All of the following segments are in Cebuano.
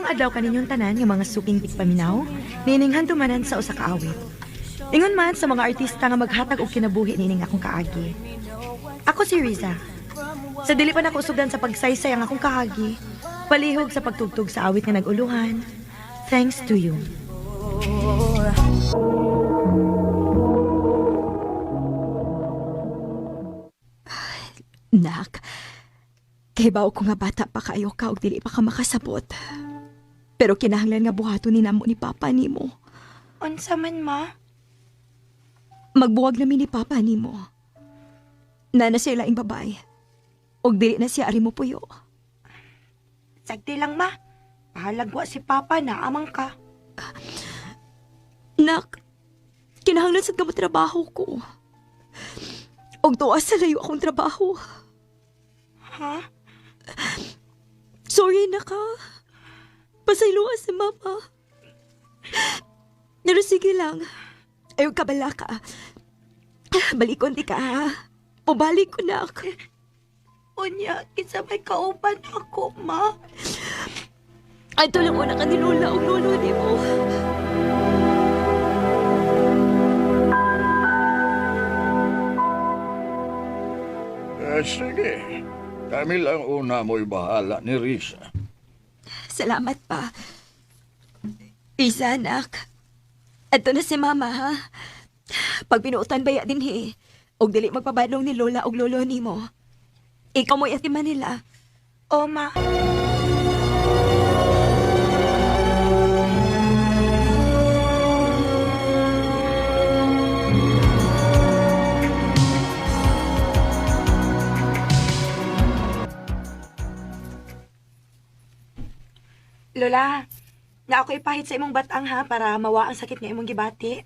Maayong adlaw kaninyong tanan nga mga suking tigpaminaw, nining handumanan sa usa ka awit. Ingon man sa mga artista nga maghatag og kinabuhi nining akong kaagi. Ako si Riza. Sa dili pa nako usugdan sa pagsaysay ang akong kaagi, palihog sa pagtugtog sa awit nga nag-uluhan. Thanks to you. Nak, kay bao ko nga bata pa kayo ka og dili pa ka makasabot. Pero kinahanglan nga buhaton ni namo ni Papa nimo. Unsa man, ma? Magbuwag nami ni Papa nimo. Nana siya laing babay. Og dili na siya ari mo puyo. Sagdi lang, ma. Pahalagwa si Papa na amang ka. Nak, kinahanglan sad ka mo trabaho ko. Og tuwa sa layo akong trabaho. Ha? Sorry na ka. Pasayloa si Mama. Pero sige lang. Ayaw ka bala ka. Balikon di ka ha. Pabalik ko na. Unya, kinsa may kauban ako, ma. Ay, tulong ko na ka ni Lola o Lolo di mo. Eh, sige. Kami lang una mo'y bahala ni Risa. Salamat pa. Isa, anak. Ato na si Mama, ha? Pag binuotan baya din, he. Og dili magpabadlong ni Lola og Lolo nimo. Ikaw mo'y ati Manila. O, ma. Lola, na ako ipahit sa imong batang ha para mawa ang sakit nga imong gibati.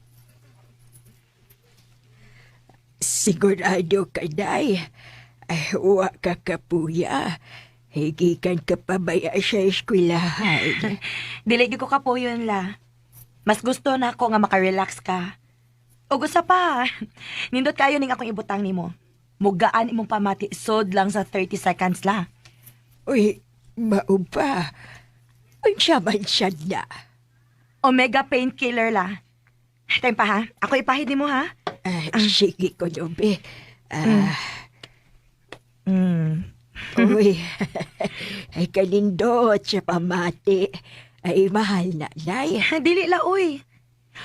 Sigurado ka, Day. Ay, uwa ka kapuya. Higikan ka pa baya sa eskwelahan? Dili gyud ko kapuyon la. Mas gusto na ako nga makarelax ka. Ug usa pa, nindot kayo ning akong ibutang nimo. Mugaan imong pamati sod lang sa 30 seconds la. Uy, mao ba? Unsa man siya na? Omega painkiller la. Time pa ha. Ako ipahid nimo ha. Ah, sige ko, Dobe. Ah, Uy, ay kalindot sa pamati. Ay, mahal na, Day. Dili la uy.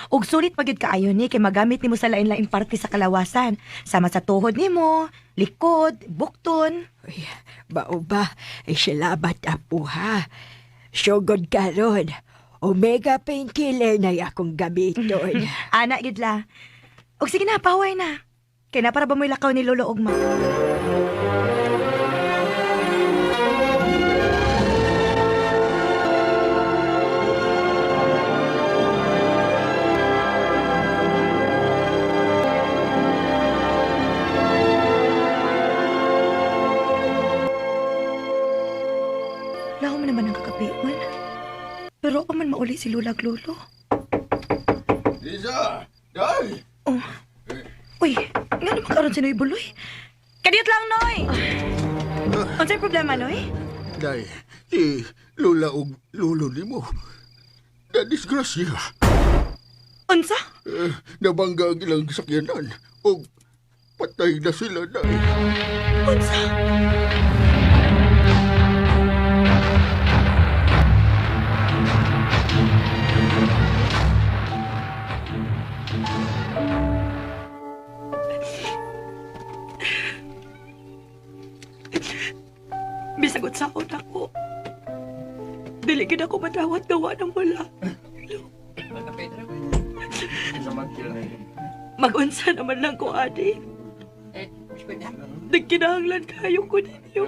Ug sulit pa gyud kaayo ni kay magamit nimo sa lain-laing parte sa kalawasan, sama sa tuhod nimo, likod, bukton. Uy, mao ba? Ay, salamat, apo, ha? Sugod karon. Omega painkiller na akong gamiton. Ana gyud la. Ug sige na, paway na. Kay na para ba mo'y lakaw ni Lolo ugma? Laho man naman ang kagabion. Pero ako man mauli si Lola Lolo. Risa! Day! Oh. Uy, nga naman karon si Noy Buloy. Kadiyot lang, Noy! Unsay problema, Noy? Day, si Lola og Lolo nimo. Na-disgrasya. Unsa? Eh, nabangga ang ilang sakyanan. Og patay na sila, Day. Unsa? Bisagot sa ako nako. Dili gid ako madawat gawa ng wala. Mag-unsa naman lang ko, adi. Nagkinahanglan kayo ko ninyo.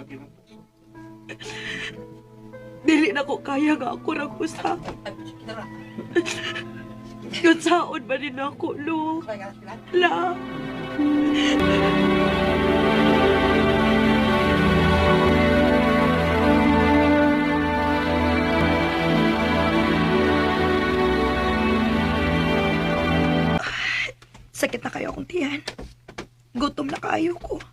Dili na ko kaya nga ako ra usa. Yun saon ba din ako, Lo? La. Sakit na kayo akong tiyan. Gutom na kayo ko.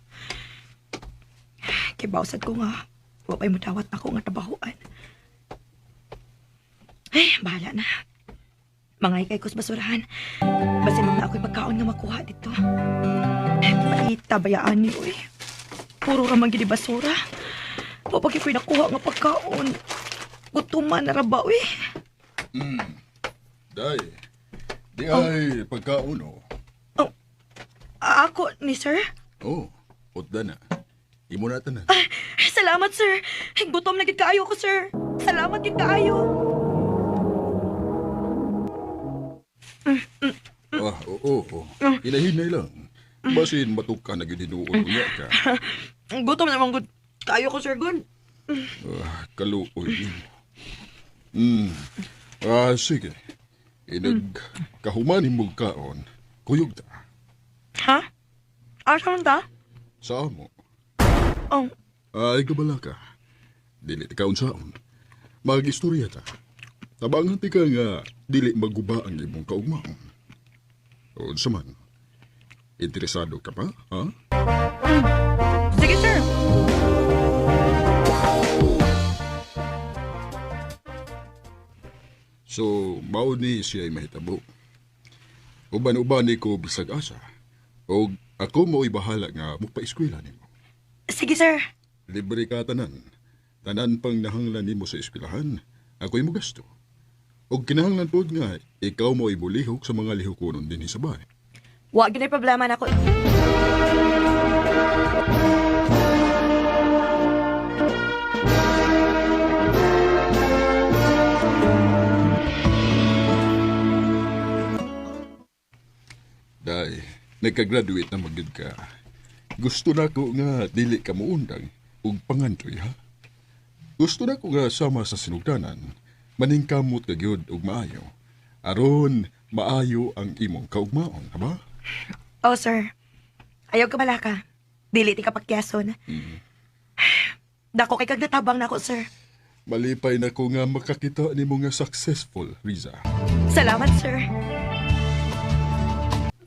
Kay bawsad ko nga, wa pa'y mudawat ako nga trabahoan. Bahala na. Mga ikay ko sa basurahan. Basin na ako'y pagkaon nga makuha dito. Paita, bayaan ni, uy. Puro ramang gini basura. Papag ako'y nakuha nga pagkaon. Gutuman na raba, uy. Day, di ay pagkaon, oh. Oh, ako ni sir? Oh, utda na. Imo na tanan. Ah, salamat, sir. Gutom na gid kaayo ko, sir. Salamat gid kaayo. Ah, oo, oo. Hinahinay lang. Basin matuk ka na gyud hinuon unya ka. Gutom naman gud kaayo ko, sir Gun. Ah, kaluoy. Ah, sige. Inag kahuman himog kaon, kuyog ta. Ha? Asa man ta? Sa amo. Oh, Ay, gabala ka. Dili ta kaon saon. Mag-istorya ta. Tabangan ti ka nga dili maguba ang imong kaugmaon. Unsa man? Interesado ka pa, ha? Sige, sir. So, mao ni siya mahitabo. Uban-uban ni ko bisag asa. Og ako mo'y bahala nga mupa-eskwela nimo. Sige, sir. Libre ka tanan. Tanan pang nahanglan nimo sa eskwelahan, ako'y mo gasto. Og kinahanglan pod nga ikaw mo'y mulihok sa mga lihokonon dinhi sa bahay. Wa gid problema nako. Day, nagka-graduate na magyud ka. Gusto na ko nga dili ka muundang ug pangandoy ha. Gusto na ko nga sama sa sinugdanan, maningkamot ka gyud ug maayo. Aron maayo ang imong kaugmaon, ha ba? Oh, sir. Ayaw ka balaka. Dili ti ka pakyason. Dako kay kag natabang nako, sir. Malipay na ko nga makakita nimo nga successful, Riza. Salamat, sir.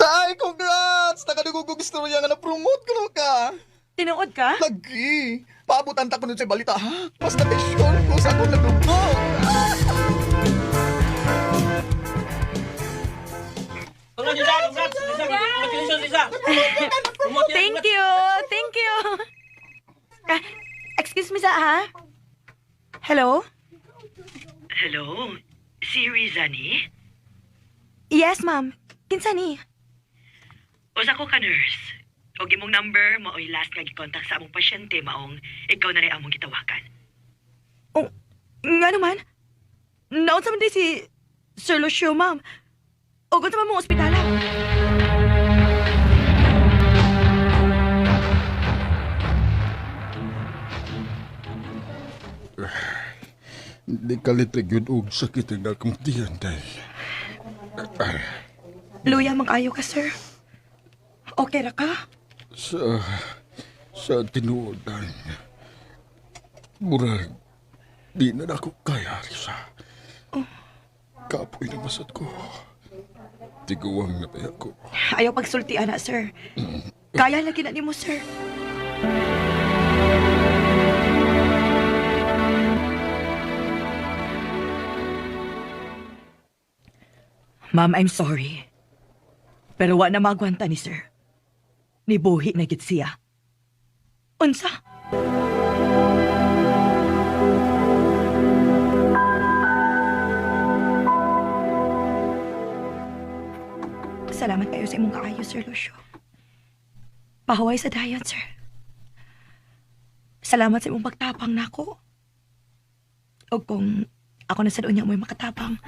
Tay, congrats! Nakadugog og istorya nga na-promote ko ka. Tinuod ka? Lagi! Paabutan ta ko nun sa balita, ha? Basta be sure ko sa akong nadugog. Congrats, Lisa! Congrats! Congratulations, Lisa! Thank you. Thank you. Ah, excuse me sa ha? Hello? Hello? Si Riza ni? Yes, ma'am. Kinsa ni? Usa ko ka nurse. Og imong number maoy last nga gikontak sa among pasyente maong ikaw na rin among gitawagan. Oh, nga naman. Naunsa man di si Sir Lucio, ma'am. O unsa man mong ospitala? Di kalit gyud og sakit ang akong tiyan, day. Luya, mag-ayo ka, sir. Okay ra ka? Sa tinuod, day. Murag, di na nako kaya, Risa. Kapoy na masad ko. Tiguang na pa ko. Ayaw pagsulti, ana, sir. Kaya lagi na nimo, sir. Ma'am, I'm sorry. Pero wa na magwanta ni sir. Nibuhi na gid siya. Unsa? Salamat kayo sa imong kaayo, Sir Lucio. Pahuway sa dayon, sir. Salamat sa imong pagtapang nako. O kung ako na sa doon niya mo'y makatabang,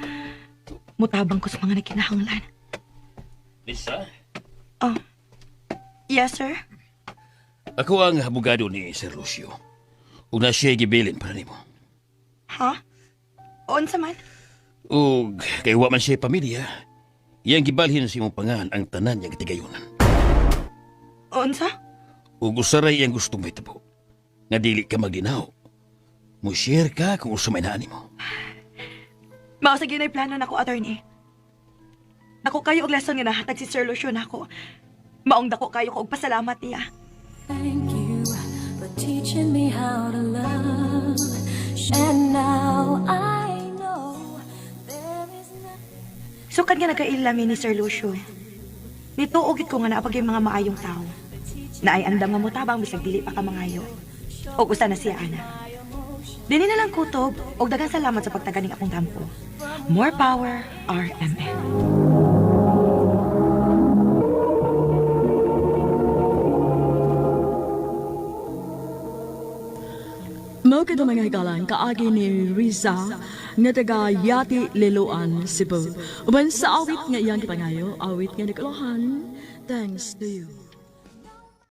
mutabang ko sa mga nagkinahanglan. Lisa? Oh. Yes, sir. Ako ang abogado ni Sir Lucio. Ug na siya gibilin para nimo. Ha? Unsa man? Ug kay wa man siya pamilya, iyang gibalhin sa imong pangan ang tanan niyang katigayunan. Unsa? Ug usaray iyang gustong mahitabo. Nga dili ka magdinaw. Mo-share ka kung usa may naa nimo. Mao sa ginay plano nako, attorney. Dako kayo og lesson nga nahatag si Sir Lucio nako. Maong dako kayo ko og pasalamat niya. Thank you for teaching me how to love. And now I know. Sukad nga nagkaila mi ni Sir Lucio. Nituo gid ko nga naa pag mga maayong tao. Naay andam nga motabang bisag dili pa ka mangayo. Og usa na siya ana. Dini na lang kutob og daghang salamat sa pagtaganing akong tampo. More power, RMN. Mao kito mga higalan kaagi ni Riza nga taga Yati Liloan, Cebu. Uban sa awit nga iyang gipangayo, awit nga nagkalohan, thanks to you.